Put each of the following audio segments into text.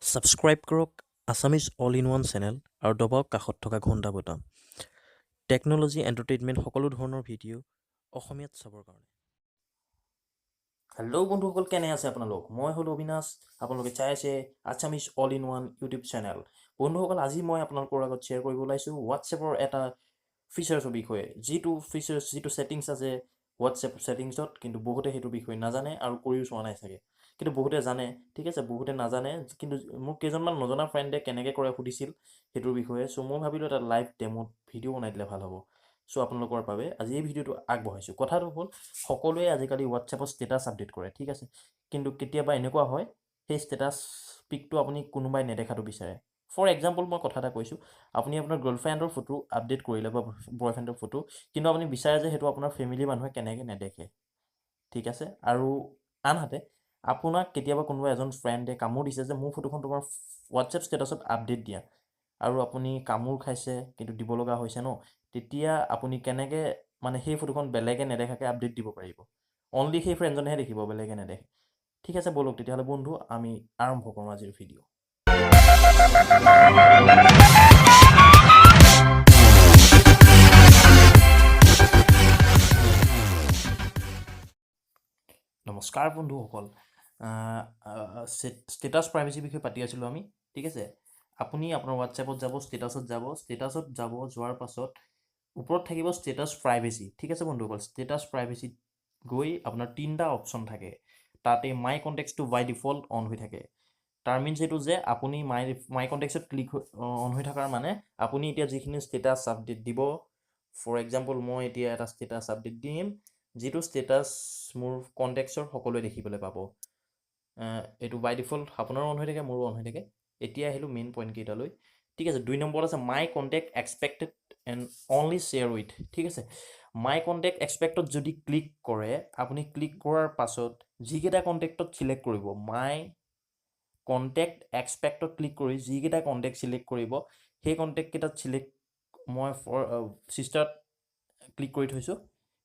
Subscribe কৰক Assamese all in one channel আৰু দবাওক কাষত থকা ঘণ্টা বুটাম, টেকন'লজি, এণ্টাৰটেইনমেণ্ট সকলো ধৰণৰ ভিডিঅ' অসমীয়াত চাবৰ কাৰণে। হেল্ল' বন্ধুসকল, কেনে আছে আপোনালোক? মই হ'লোঁ অবিনাশ, আপোনালোকে চাই আছে Assamese all in one YouTube channel. বন্ধুসকল, আজি মই আপোনালোকৰ আগত শ্বেয়াৰ কৰিব ওলাইছোঁ হোৱাটছএপৰ এটা ফিচাৰ্ছৰ বিষয়ে, যিটো ফিচাৰ্ছ, যিটো ছেটিংছ আছে হোৱাটছএপ ছেটিংছত, কিন্তু বহুতে সেইটো বিষয়ে নাজানে আৰু কৰিও চোৱা নাই চাগে। কিন্তু বহুতে জানে, ঠিক আছে, বহুতে নাজানে। কিন্তু মোক কেইজনমান নজনা ফ্ৰেণ্ডে কেনেকৈ কৰে সুধিছিল সেইটোৰ বিষয়ে। চ' মই ভাবিলোঁ এটা লাইভ ডেম'ত ভিডিঅ' বনাই দিলে ভাল হ'ব। চ' আপোনালোকৰ বাবে আজি এই ভিডিঅ'টো আগবঢ়াইছোঁ। কথাটো হ'ল, সকলোৱে আজিকালি হোৱাটছএপত ষ্টেটাছ আপডেট কৰে, ঠিক আছে, কিন্তু কেতিয়াবা এনেকুৱা হয় সেই ষ্টেটাছ পিকটো আপুনি কোনোবাই নেদেখাটো বিচাৰে। ফৰ এক্সাম্পল, মই কথা এটা কৈছোঁ, আপুনি আপোনাৰ গাৰ্লফ্ৰেণ্ডৰ ফটো আপডেট কৰিলে বা বয়ফ্ৰেণ্ডৰ ফটো, কিন্তু আপুনি বিচাৰে যে সেইটো আপোনাৰ ফেমিলি মানুহে কেনেকৈ নেদেখে, ঠিক আছে। আৰু আনহাতে আপোনাক কেতিয়াবা কোনোবা এজন ফ্ৰেণ্ডে কামোৰ দিছে যে মোৰ ফটোখন তোমাৰ হোৱাটছএপ ষ্টেটাছত আপডেট দিয়া, আৰু আপুনি কামোৰ খাইছে কিন্তু দিব লগা হৈছে ন, তেতিয়া আপুনি কেনেকৈ মানে সেই ফটোখন বেলেগে নেদেখাকৈ আপডেট দিব পাৰিব? অনলি সেই ফ্ৰেণ্ডজনেহে দেখিব, বেলেগে নেদেখে, ঠিক আছে। ব'লক তেতিয়াহ'লে বন্ধু, আমি আৰম্ভ কৰোঁ আজিৰ ভিডিঅ'। নমস্কাৰ বন্ধুসকল, ষ্টেটাছ প্ৰাইভেচিৰ বিষয়ে পাতি আছিলোঁ আমি, ঠিক আছে। আপুনি আপোনাৰ হোৱাটছএপত যাব, ষ্টেটাছত যাব, ষ্টেটাছত যাব, যোৱাৰ পাছত ওপৰত থাকিব ষ্টেটাছ প্ৰাইভেচি, ঠিক আছে বন্ধুসকল। ষ্টেটাছ প্ৰাইভেচিত গৈ আপোনাৰ তিনিটা অপশ্যন থাকে, তাতে মাই কণ্টেক্টছটো বাই ডিফল্ট অন হৈ থাকে। তাৰ মিনছ এইটো যে আপুনি মাই কণ্টেক্টছত ক্লিক অন হৈ থকাৰ মানে আপুনি এতিয়া যিখিনি ষ্টেটাছ আপডেট দিব, ফৰ এক্সাম্পল মই এতিয়া এটা ষ্টেটাছ আপডেট দিম, যিটো ষ্টেটাছ মোৰ কণ্টেক্টছৰ সকলোৱে দেখিবলৈ পাব। এইটো বাই ডিফল্ট আপোনাৰো অন হৈ থাকে, মোৰো অন হৈ থাকে। এতিয়া আহিলোঁ মেইন পইণ্টকেইটালৈ, ঠিক আছে। 2 নম্বৰত আছে my contact expected and only share with, ঠিক আছে। মাই কণ্টেক্ট এক্সপেক্টত যদি ক্লিক কৰে, আপুনি ক্লিক কৰাৰ পাছত যিকেইটা কণ্টেক্টত চিলেক্ট কৰিব, মাই কণ্টেক্ট এক্সপেক্টত ক্লিক কৰি যিকেইটা কণ্টেক্ট চিলেক্ট কৰিব, সেই কণ্টেক্টকেইটাত চিলেক্ট মই ফৰ চিষ্টাৰত ক্লিক কৰি থৈছোঁ,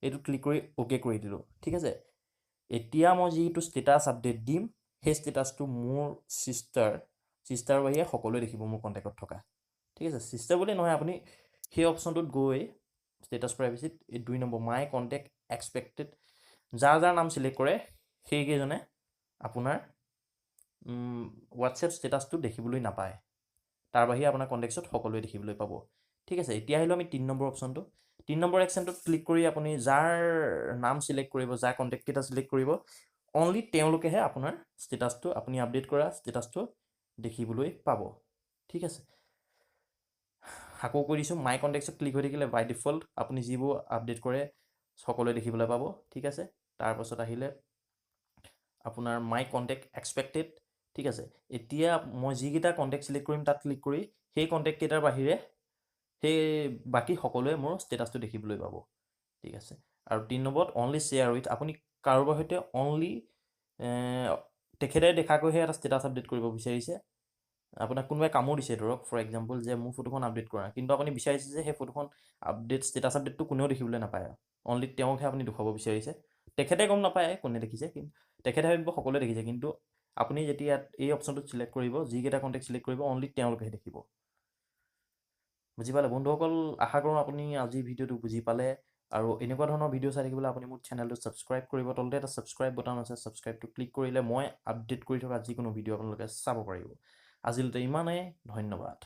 এইটো ক্লিক কৰি অ'কে কৰি দিলোঁ, ঠিক আছে। এতিয়া মই যিটো ষ্টেটাছ আপডেট দিম, সেই ষ্টেটাছটো মোৰ ছিষ্টাৰ বাহিৰে সকলোৱে দেখিব মোৰ কণ্টেক্টত থকা, ঠিক আছে। ছিষ্টাৰ বুলি নহয়, আপুনি সেই অপশ্যনটোত গৈ ষ্টেটাছ প্ৰাইভেচিত এই 2 নম্বৰ মাই কণ্টেক্ট এক্সপেক্টেড যাৰ যাৰ নাম চিলেক্ট কৰে সেইকেইজনে আপোনাৰ হোৱাটছএপ ষ্টেটাছটো দেখিবলৈ নাপায়, তাৰ বাহিৰে আপোনাৰ কণ্টেক্টছত সকলোৱে দেখিবলৈ পাব, ঠিক আছে। এতিয়া আহিলোঁ আমি 3 নম্বৰ অপশ্যনটো। 3 নম্বৰ অপশ্যনটোত ক্লিক কৰি আপুনি যাৰ নাম চিলেক্ট কৰিব, যাৰ কণ্টেক্টকেইটা চিলেক্ট কৰিব, অনলি তেওঁলোকেহে আপোনাৰ ষ্টেটাছটো, আপুনি আপডেট কৰা ষ্টেটাছটো দেখিবলৈ পাব, ঠিক আছে। আকৌ কৈ দিছোঁ, মাই কণ্টেক্টছত ক্লিক হৈ থাকিলে বাই ডিফল্ট আপুনি যিবোৰ আপডেট কৰে সকলোৱে দেখিবলৈ পাব, ঠিক আছে। তাৰপাছত আহিলে আপোনাৰ মাই কণ্টেক্ট এক্সপেক্টেড, ঠিক আছে। এতিয়া মই যিকেইটা কণ্টেক্ট চিলেক্ট কৰিম তাত ক্লিক কৰি সেই কণ্টেক্টকেইটাৰ বাহিৰে সেই বাকী সকলোৱে মোৰ ষ্টেটাছটো দেখিবলৈ পাব, ঠিক আছে। আৰু 3 নম্বৰত অনলি শ্বেয়াৰ উইথ, আপুনি কাৰোবাৰ সৈতে অনলি তেখেতে দেখাকৈহে এটা ষ্টেটাছ আপডেট কৰিব বিচাৰিছে, আপোনাক কোনোবাই কামোৰ দিছে ধৰক ফৰ এক্সাম্পল যে মোৰ ফটোখন আপডেট কৰা, কিন্তু আপুনি বিচাৰিছে যে সেই ফটোখন আপডেট ষ্টেটাছ আপডেটটো কোনেও দেখিবলৈ নাপায়, অনলি তেওঁকহে আপুনি দেখুৱাব বিচাৰিছে, তেখেতে গম নাপায় কোনে দেখিছে, কিন্তু তেখেতে ভাবিব সকলোৱে দেখিছে, কিন্তু আপুনি যেতিয়া এই অপশ্যনটোত চিলেক্ট কৰিব, যিকেইটা কণ্টেক্ট চিলেক্ট কৰিব অনলি তেওঁলোকেহে দেখিব। বুজি পালে বন্ধুসকল? আশা কৰোঁ আপুনি আজিৰ ভিডিঅ'টো বুজি পালে। আৰু এনেকুৱা ধৰণৰ ভিডিঅ' চাই থাকিবলৈ আপুনি মোৰ চেনেলটো ছাবস্ক্ৰাইব কৰিব, তলতে এটা ছাবস্ক্ৰাইব বটান আছে, ছাবস্ক্ৰাইবটো ক্লিক কৰিলে মই আপডেট কৰি থকা যিকোনো ভিডিঅ' আপোনালোকে চাব পাৰিব। আজিলৈ ইমানেই, ধন্যবাদ।